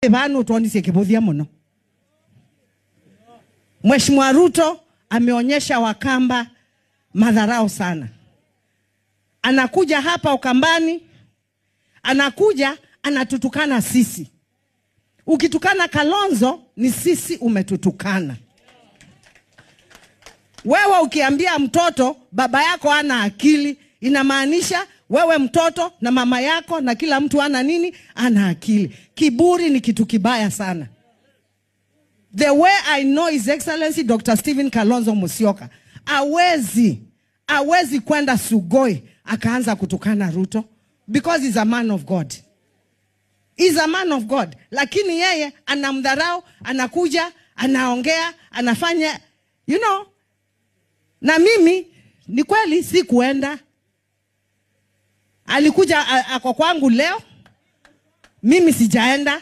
Vanu tuonisie kibuthia muno. Mheshimiwa Ruto ameonyesha Wakamba madharau sana. Anakuja hapa Ukambani, anakuja anatutukana sisi. Ukitukana Kalonzo ni sisi umetutukana. Wewe ukiambia mtoto baba yako hana akili, inamaanisha wewe mtoto na mama yako na kila mtu ana nini? Ana akili. Kiburi ni kitu kibaya sana. The way I know His Excellency Dr. Stephen Kalonzo Musyoka, hawezi kwenda Sugoi akaanza kutukana Ruto because he's a man of God. He's a man of God. Lakini yeye anamdharau, anakuja, anaongea, anafanya, you know. Na mimi ni kweli sikuenda. Alikuja ako kwangu leo, mimi sijaenda.